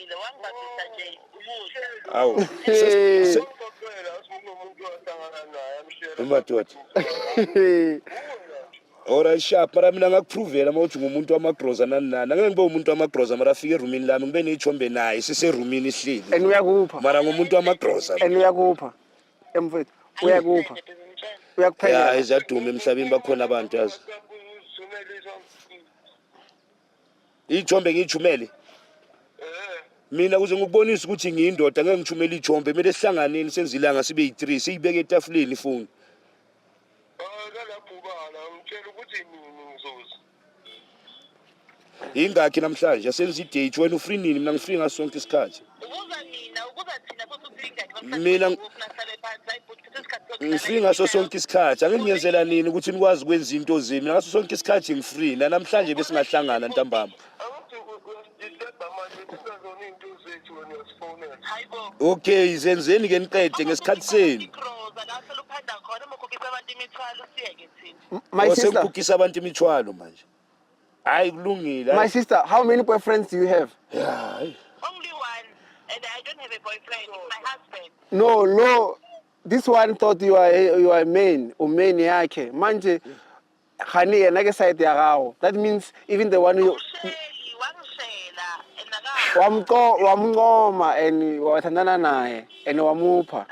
Ngibambisile, wangibambisa nje ukudla. Awu. Hey. Madoda. Alright, sharp, mara mina ngakuprovela uma uthi ngumuntu wamagroza nani nani. Angeke ngibe umuntu wamagroza mara afike erumini lami ngibe ney'thombe naye siserumini sihleli. And uyakupha. Mara ngumuntu wamagroza. And uyakupha. Emfowethu, uyakupha. Ya, Uyakuphekela. iziyaduma emhlabeni, bakhona abantu yazi. Iy'thombe ngiyithumele. Mina kuze ngikubonise ukuthi ngiyindoda ngeke ngithumele iy'thombe, kumele sihlanganeni senze ilanga sibe yi-3 siyibeke etafuleni ifoni. Nalapho ubala ngitshela ukuthi nini ngizoza. Ingakhi namhlanje asenze i-date, wena u-free nini? Mina ngi-free ngaso sonke isikhathi. Ukuza mina, ukuza thina futhi uthi ingakhi. Mina- Ngi-free ngaso sonke isikhathi. Ake ngiyenzela nini ukuthi nikwazi ukwenza into zenu. Mina ngaso sonke isikhathi ngi-free. Namhlanje besingahlangana ntambama. Akuthi uyasi-disturb-a manje, kungazona iy'nto zethu, wena uyasifonela. Hayibo. Okay, zenzeni ke niqede ngesikhathi senu. Igroza la seluphanda khona uma ukhokhisa abantu imithwalo, siyeke thina. My sister, Osekukhokhisa abantu imithwalo manje. Hayi, kulungile. My Hayi. sister, how many boyfriends do you have? Ya, hayi. Only one, and I don't have a boyfriend, it's my husband. No, this one thought you are a man, o man yakhe. Manje gane yena ke side ya gago. That means even the one you Usheli, wangishela, and aka wamco wamncoma and wathandana naye and wamupha.